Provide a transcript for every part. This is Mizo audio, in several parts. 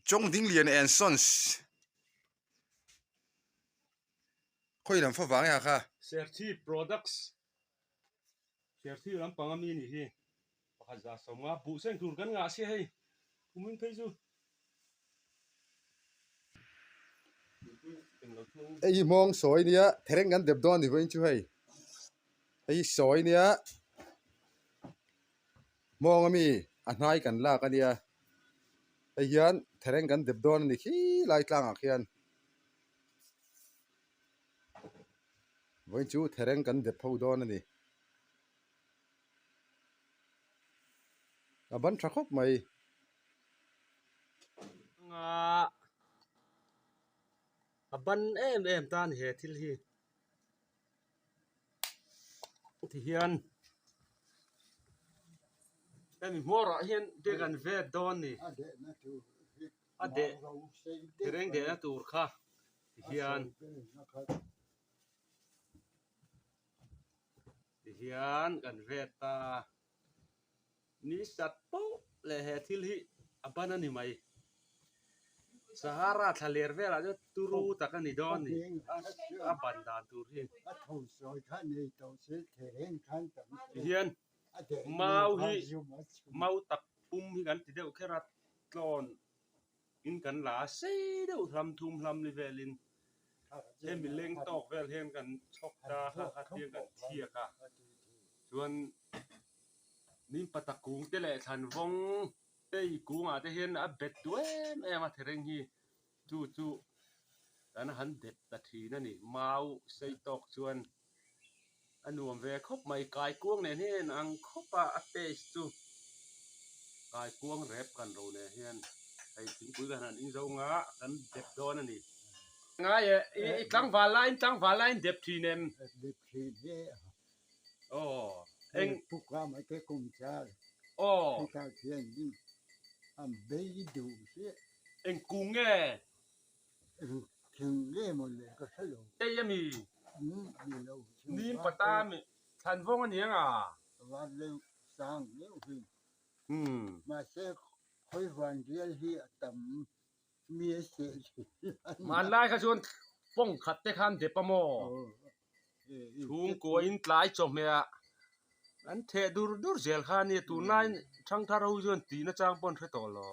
Chawngdinglian and Sons khawi lam favang e ha kha. Serchhip Products Serchhip lampang ami nih hi pakhat 150 buh seng tur kan ngah sia hei kumin phei chu. Hei hi hmawng sawi nia thereng kan dep dawn ni vawiin chu hei hei hi sawi nia hmawng ami a hnai kan lak a nia hei hian thereng kan dep dawn a ni khi lai tlangah khian vawiin chu thereng kan dep ho dawn a ni a ban tha khawp mai. A ban em em ta a ni he thil hi ti hian hemi hmawr ah hian te kan vet dawn a ni a deh thereng dehna tur kha ti hian ti hian kan vet ta. Ni sat poh leh he thil hi a ban a ni mai. Sahara thla ler velah chuan turu tak a ni dawn a ni a ban dan tur hi. Tihian mau hi mau tak pum hi kan ti deuh kher a tlawn in kan la a sei deuh hlam thum hlam ni velin hemi leng tawk vel hian kan chhawk ta kha kha tiang kan thiak a chuan Min pata kung te leh thlan vawng te i kungah te hian a bet duh em em a thereng hi chu chu kan han dep ta thin a ni. Mau sei tawk chuan a nuam ve khawp mai. Kaikuang nen hian ang khawp a a taste chu kaikuang rep kan ro nen hian hei thingpui kan han in zo nga kan dep dawn a ni. Ngai e, i tlangval laiin tlangval laiin dep thin em? Dep thin e. Aw eng Puka mai te kum char aw khitah khian in an bei duh hle. Eng kung nge? Eng thing nge maw le ka hre lo. Tei ami? Umm ni lo. Nim pata ami thlan vawng a ni ang a? Van leng sang deuh hi. Umm. Mahse khawi van rial hi a tam. Hmanlai kha chuan pawng khat te khan dep a maw? Chhungkua in tlai chawhmeh ah an theh dur dur zel kha a nia tunlai thangthar ho chuan tih na chang pawh an hre tawh lo.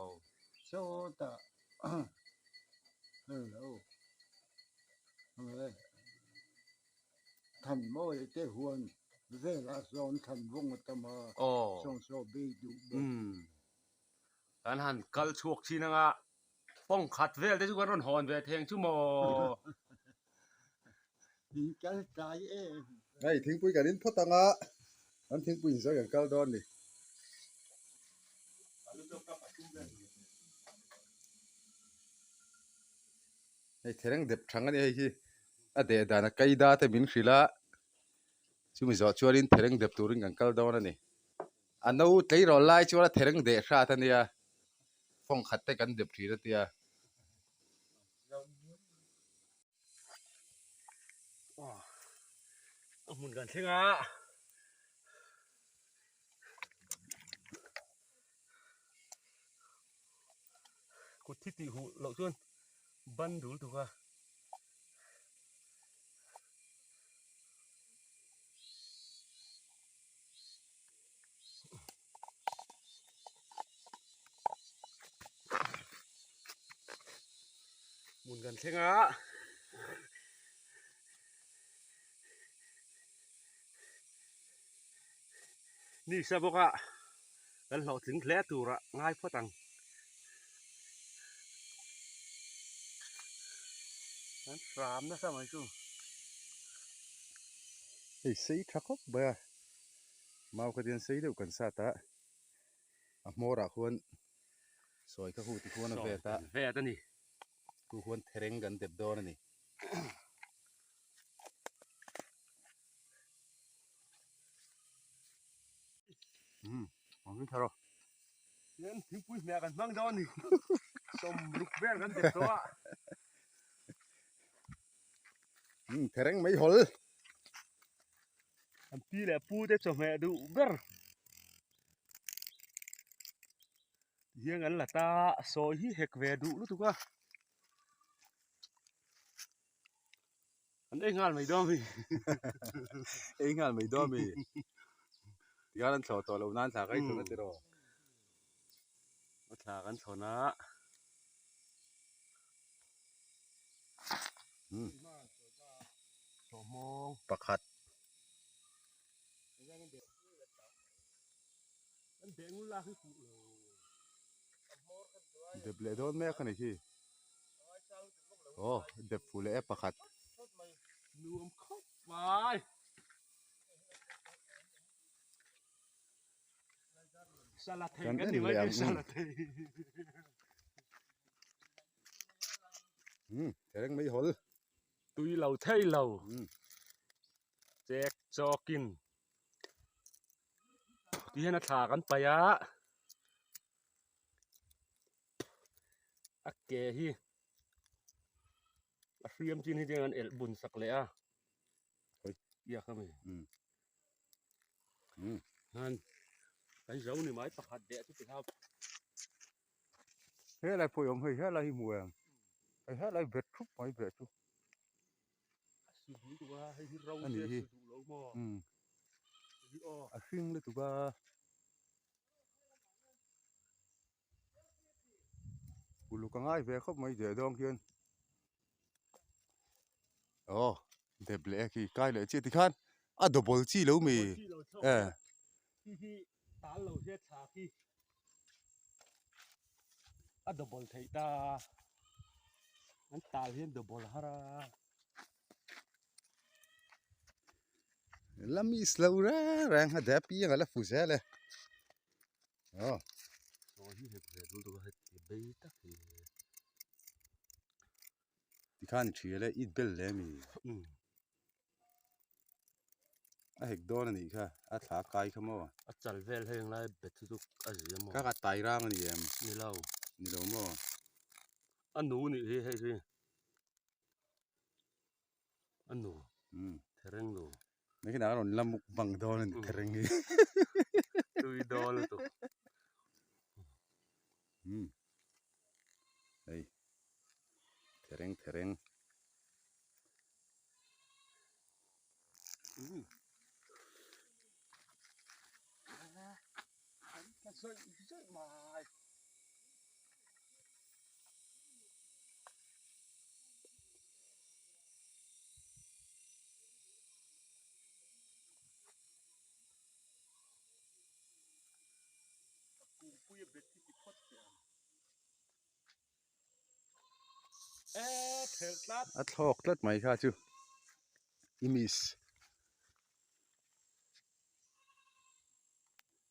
Kan han kal chhuak thin anga pawng khat vel te chu kan rawn hawn ve theng chu maw? In kal tlai em? Hei thingpui kan in phawt anga kan thingpui in zawi kan kal dawn ni. Hei thereng dep thang a ni hei hi a deh dan a kaida te min hrilh a chumi zawh chuanin thereng dep turin kan kal dawn a ni. A no tleirawl lai chuan a thereng deh hrat a nia, fawng khat te kan dep thin a tia. A hmun kan thleng a. Kut thi tih huh loh chuan ban dul tuk a. Hmun kan thleng a ni sa bawk a kan hlawhtling hle tur ah ngai phawt ang kan hram nasa mai chu. Hei sei tha khawp mai a mau kha tian sei deuh kan sat a a hmawr ah khuan sawi kha hu ti khuan a vet a vet a ni chu khuan thereng kan dep dawn a ni. Umm ang in thar aw. Tian thingpui hmeh kan hmang dawn a ni sawmruk vel kan dep tawh a. Umm thereng mai hawl. An pi leh pu te chawhmeh duh ber. Tihian kan la ta sawi hi hek ve duh lutuk a. An ei nghal mai dawn mi. Ei nghal mai dawn mi. Tihian an thlawh tawh lo nan thla kai thlawna tiraw. Thla kan thlawn a. Sawhmawng. Pakhat. Dep leh dawn mek a ni khi. Aw dep fuh leh e pakhat. Nuam khawp mai. Kan en leh ang umm thereng mai hawl. Tui lo thei lo. Chek chawkin ti hian a thla kan paih a a ke hi a hriam chin hi chuan an elh bun sak leh a iak a mi han kan zo ni mai pakhat deh chu ti kha helai pawh i awm hei helai hi hmu em hei helai bet thup mai beh chu. A nih hi umm a hring lutuk a. Uluk a ngai ve khawp mai deh dawn khian aw dep leh a khi kai leh chiah tikhan a double chi lo mi e. A double theih ta an tal hian double har a. La miss lo reng reng a dep piang a la fu zel e aw. Sawi hi hek ve dul deuh a heti bei tak hi. Tikhan i thial e it bel hle a mi. A hek dawn a nih kha a thla kai kha maw. A chal vel heng lai bet chu chu a zia maw. Kha kha tai rang a ni em? Ni lo. Ni lo maw? A nu nih hi hei hi. A nu. Umm. Thereng nu. Ni khi a rawn la muk bang dawn a ni thereng hi. Tui dawn lutuk. Umm. Hei. Thereng thereng. A thlawk tlat mai kha chu i miss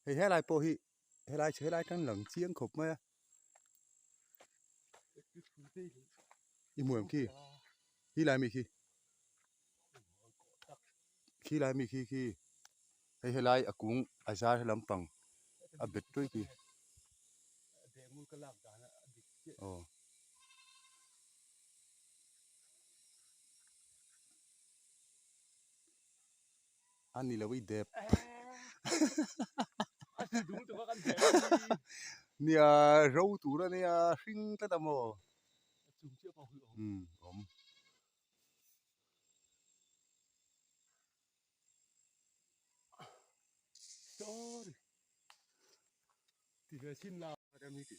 hei helai pawh hi helai helai atang lang chiang khawp mai a i hmu em khi khi lai mi khi khi lai mi khi khi hei helai a kung a zar lampang a bet tui khi. Aw. A ni lo i dep. Nia ro tur a nia hring tlat a maw. Umm awm.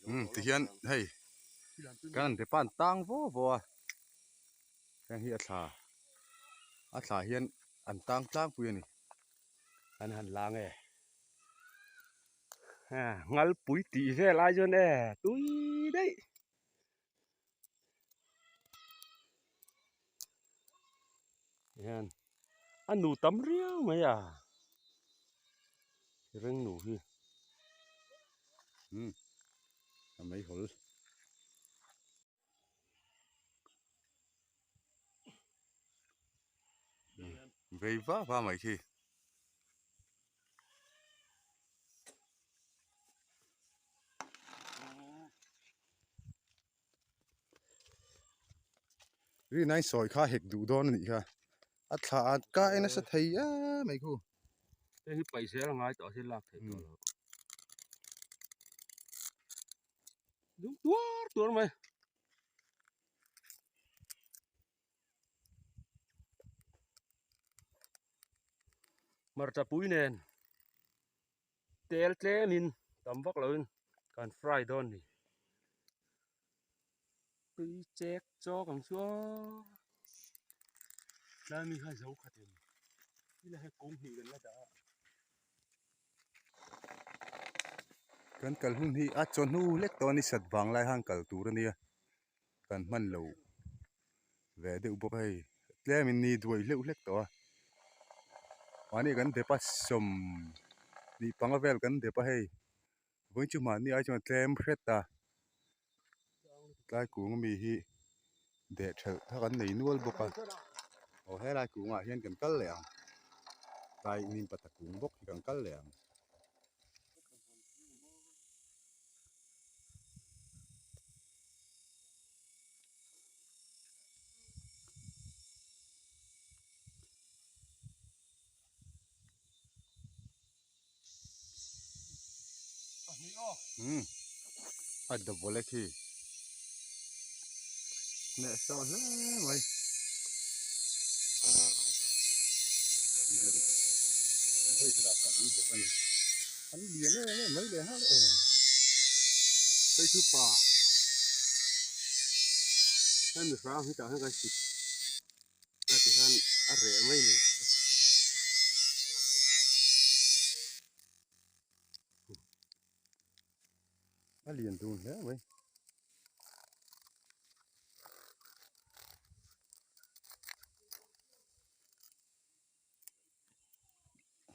Umm tihian hei kan depan tang vaw vaw a heng hi a thla a thla hian an tang tlangpui a ni an han lang e ngalpui tih vel ai chuan e tui daih. Hian a nu tam riau mai a ring nu hi umm a meihawl vei va va mai khi. Rinai sawi kha hek duh dawn a nih kha a thla a kai nasa thei em mai khu. Hei hi paih zel a ngai tawh a thil lak theih tawh lo. Lum tuar tuar mai. Hmarcha pui nen tel tlemin tam vak loin kan fry dawn ni. Tui chek chawk ang chu aw. Tlai mi kha zo khat em. Ila hei kawng hnih kan la dah a. Kan kal hun hi a chawhnu hlek tawh a ni sat vang lai khan kal tur a nia kan hman lo ve deuh bawk a hei tlem in ni duai hleuh hlek tawh a mahni kan dep a sawm hnih panga vel kan dep a hei vawiin chu mahni ai chuan tlem hret a tlai kung ami hi deh thelh kha kan nei nual bawk a aw helai kungah hian kan kal leh ang tlai nim pata kung bawk hi kan kal leh ang. Umm a double e khi hneh sawh hle mai an lian em em mai leh nghal e hei chu pa hemi hrang hi tah hian kan sik a ti hian a reh mai ni. A lian dun hle mai.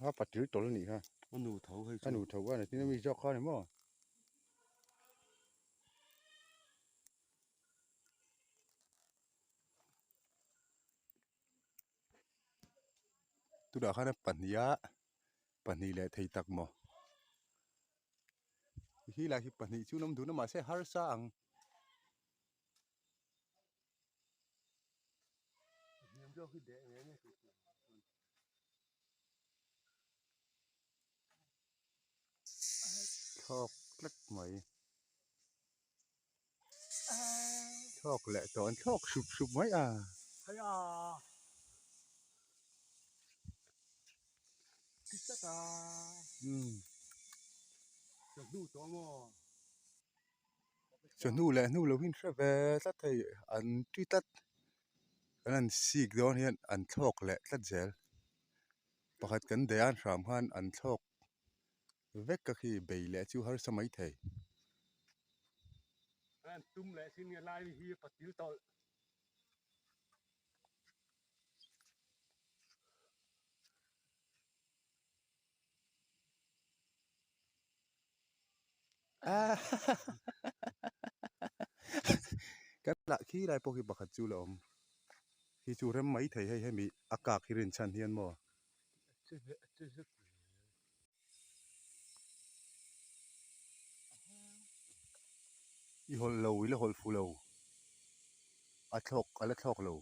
A patil tawl a nih kha. A nu tho hei chu. A nu tho a ni tin a mi zawk kha a ni maw. Tunah khan a pahnih a pahnih leh thei tak maw hi lai hi pahnih chu an awm dun a mahse harsa ang. Thlawk tlat mai. Thlawk leh tawh an thlawk sup sup mai a. Chawhnu leh hnu lo hi hre ve tlat thei an ti tlat kan han sik dawn hian an thlawk leh tlat zel pakhat kan deh a hram khan an thlawk vek ka khi bei leh chu harsa mai thei. An tum leh sin nge lai hi patil tawlh. Kan lah khi lai pawh khi pakhat chu la awm. Khi chu rem mai thei hei hemi a kak hi rinchhan hian maw. I hawlh lo i la hawlh fu lo a thlawk a la thlawk lo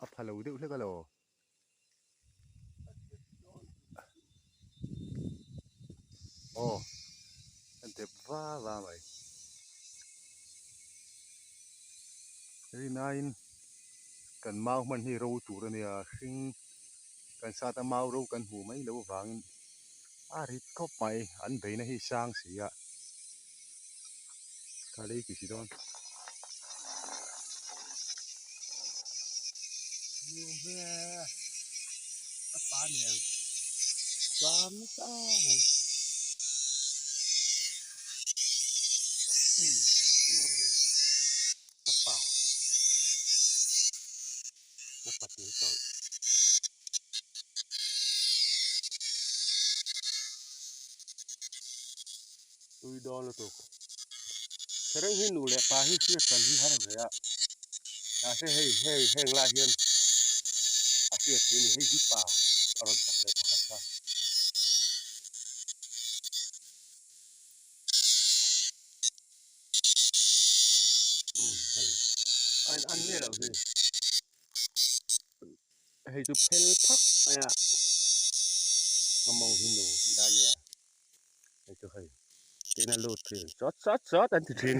a pha lo deuh hlek alaw. Aw a dep va va mai rinaiin kan mau hman hi ro tur a nia hring kan sat a mau ro kan hmuh mai loh avangin a rit khawp mai an beihna hi sang si a ka lei ti si dawn. Tui dawn lutuk. Thereng hi nu leh pa hi hriat kan hi har ve a. Mahse hei hei heng lai hian a hriat theih a ni. Hei hi pa a rawn chak leh pakhat kha. Hei a in an miah loh hi. Hei chu phel phak mai a. A mawng hi nu tih lai a nia. Tiin a lut thin. Sawt sawt sawt an ti thin.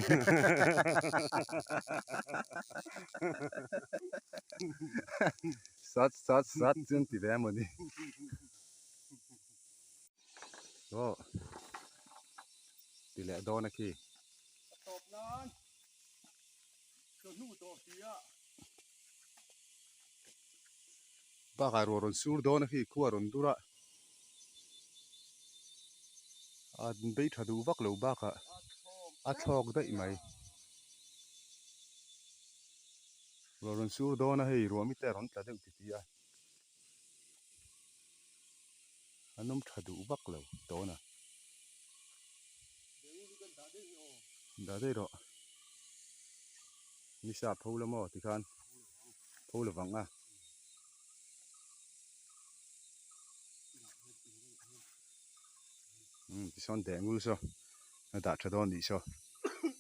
Sawt sawt sawt chu an ti ve a mawni. Aw ti leh dawn a khi. A tawp nan chawhnu tawh si a. Bakah ruah rawn sur dawn a khi khua rawn dur a. A bei tha duh vak lo bakah a thlawk daih mai. Ruah rawn sur dawn a hei ruah mite a rawn tla deuh ti ti a. An awm tha duh vak lo tawn a. Dah daih rawh. Nisa pho la maw tikhan pho la vang a. Umm tisawn deh ngul saw a dah tha dawn nih saw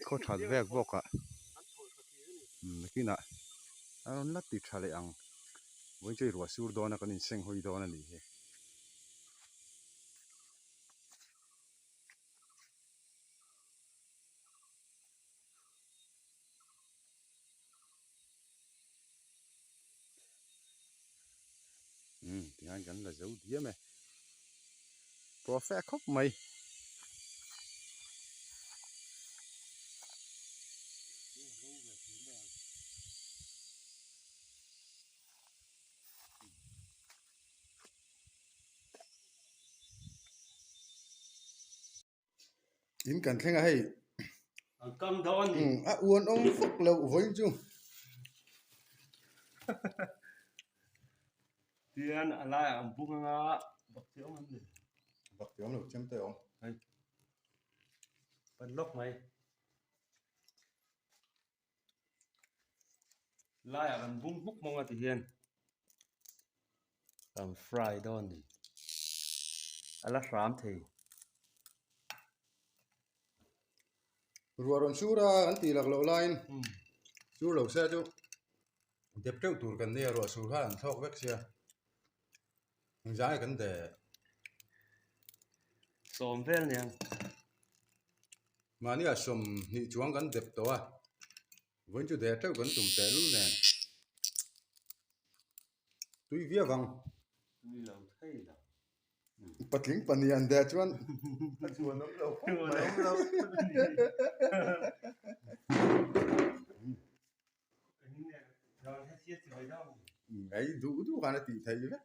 khaw that vek bawk ah umm nakinah a rawn la ti tha leh ang. Vawiin chu i ruah sur dawn a kan inseng hawi dawn a nih hi. Umm tihian kan la zo diam e. Perfect khawp mai. In kan thleng a hei. An kam dawn ni. A uan awm fak lo vawiin chu. Tian a laiah an bung anga bak te awm an ni. Bak te awm lo chem te awm. Hei. Pan lawk mai. Laiah kan bung hmuk hmawng a ti hian kan fry dawn a ni. A la hram thei. Ruah rawn sur a kan tih lak loh laiin sur lo se chu dep teuh tur kan nia ruah sur khan an thlawk vek sia. Engzah nge kan deh? Sawm vel nia. Mahni ah 20 chuang kan dep tawh a, vawiin chu deh teuh kan tum teh lul nen. Tui viau ang. Tui lo thei lo. Patling pahnih an deh chuan a chuan awm lo khawp mai. Chuan awm lo. Ngai duh duh khan a tih theih vek.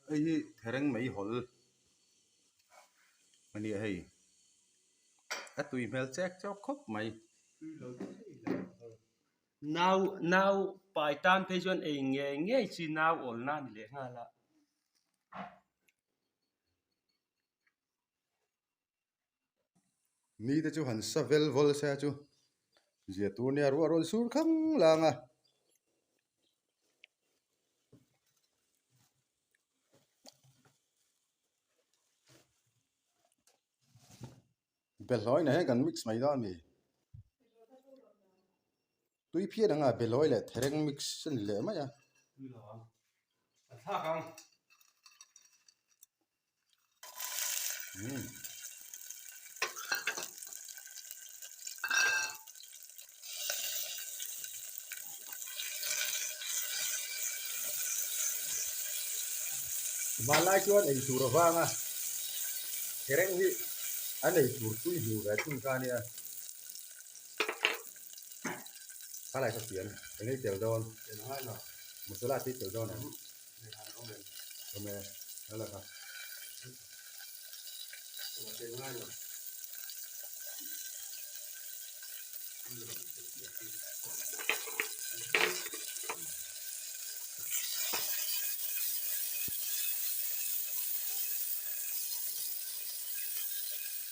Hei hi thereng mai hawl a nia hei a tui hmel chek chawk khawp mai. Nau nau pai tan phei chuan ei ngei ngei chi nau awl na a ni leh nghal a. Ni te chu han sa vel vawl se chu zia tur nia ruah rawn sur khang lang a. Behlawi nen hian kan mix mai dawn a ni. Tui phian anga behlawi leh thereng mix a ni leh mai a. Hmanlai chuan ei tur avanga thereng hi an ei tur tui hmu ve thung kha ania. Khalai ka pian eng ei tel dawn masala te tel dawn em awm e hala kha.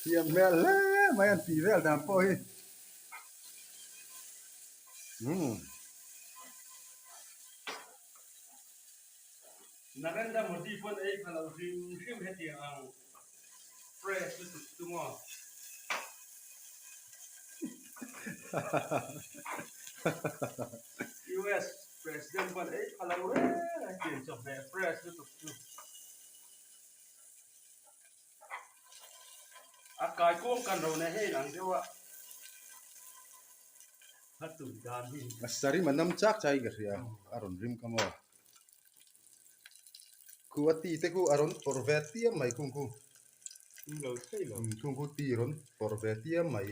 Thiam hmel hle mai an tih vel dan pawh hi. Umm. Narendra Modi pawn ei pha lo hrim hrim hetiang ang fresh lutuk chu maw. US President pawn ei pha lo reng a hetiang chawhmeh fresh lutuk chu. A kaikuang kan ro nei hei ang deuh a a tui dan hi. A sarim a nam chak chak in ka hria a rawn rim kha maw. Khu a ti te khu a rawn pawrh ve tiam mai khung khu. Tui lo thei lo. Khung khu ti rawn pawrh ve tiam mai.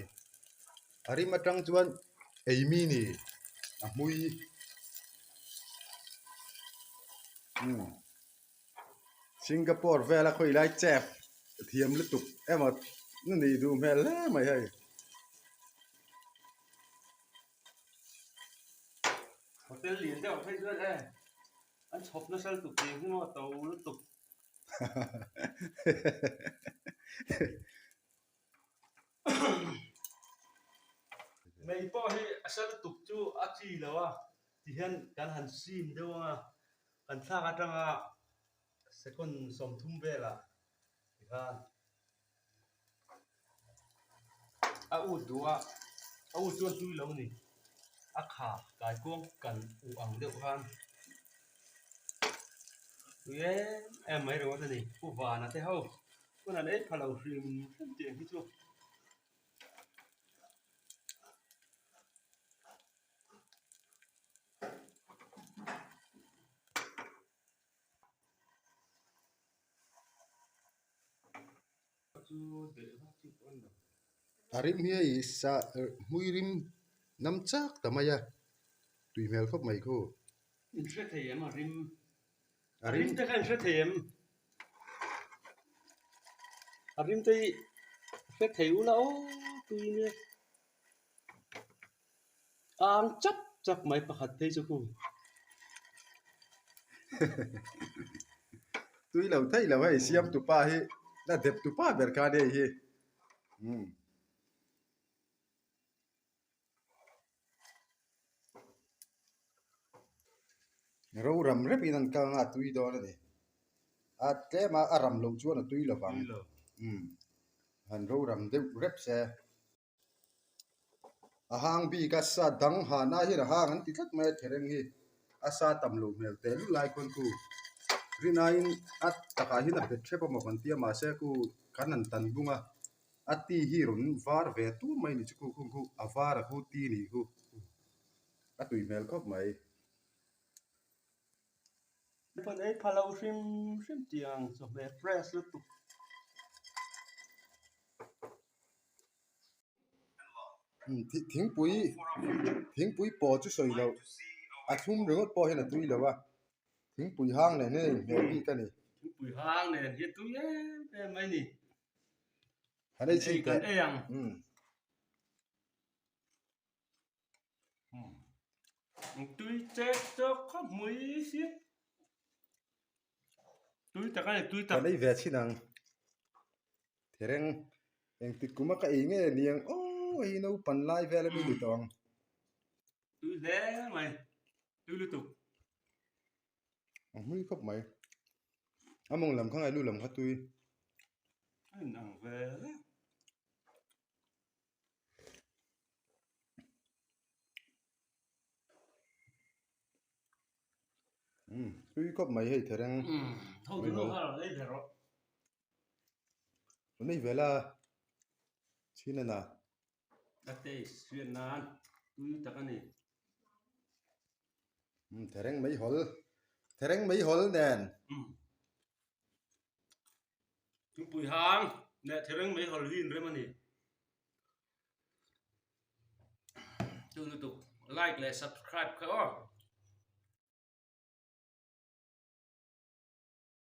A rim atang chuan ei mi ni a hmui. Umm. Singapore vela khawi lai chef thiam lutuk emaw na nih duh hmel hle mai hei. Hotel lian deuh phei chuan e an chhawp nasa lutuk tih hi maw to lutuk. Mei pawh hi a sa lutuk chu a chi lo a tihian kan han sim deuh ang a. Kan thlak atanga second 30 velah tikhan a ut duh a, a ut chuan tui lo ni. A kha kaikuang kan uh ang deuh khan tui em em mai ringawt a ni. Pu Vana te ho pawn an ei pha lo hrim hrim tih ang hi chu. A rim hi hei sa hmui rim nam chak ta mai a tui hmel khawp mai khu. In hre thei em a rim a rim te kha in hre thei em a rim te hi hre thei ula aw tui nia. Ang chap chap mai pakhat phei chu khu. Tui lo thei lo hei siam tupa hi la dep tupa ber kha nia hi umm. Ro ram rep in an kal anga a tui dawn a ni. A tlem a a ram loh chuan a tui lo vang. Umm han ro ram deuh rep se. A hang bik a sa dang hana hian a hang an ti tlat mai a thereng hi a sa tam loh hmel teh lul lai khawn khu rinaiin a takah hian a bet hrep a maw kan tia mahse khu kan han tan bung a a ti hi rawn var ve tur mai a ni chu khu khung khu a var a khu ti nih khu a tui hmel khawp mai. Pawn ei pha lo hrim hrim tiang chawhmeh fresh lutuk. Thingpui thingpui pawh chu sawi loh a thlum ringawt pawh hian a tui lo a thingpui hang nen hian a inhmeh bik a ni. Thingpui hang nen hi a tui em em mai ni. Han ei chhin teh. Kan ei ang. Tui chek chawk khawp hmui si. Tui tak a ni tui tak. Kan ei ve chhin ang. Thereng engtik kum a ka ei nge niang aw hei naupan lai vel ami ni tawh ang. Tui hle mai tui lutuk. A hmui khawp mai. A mawng lam kha ngai lu lam kha tui. A inang ve hle. Umm tui khawp mai hei thereng. Umm ho tu nu kha ei ve rawh. Nei ve la chhin a na. A taste hriat nan tui tak a ni. Umm thereng mai hawl thereng mai hawl nen. Umm thingpui hang leh thereng mai hawl hi inrem a ni. Chu lutuk like leh subscribe kha aw.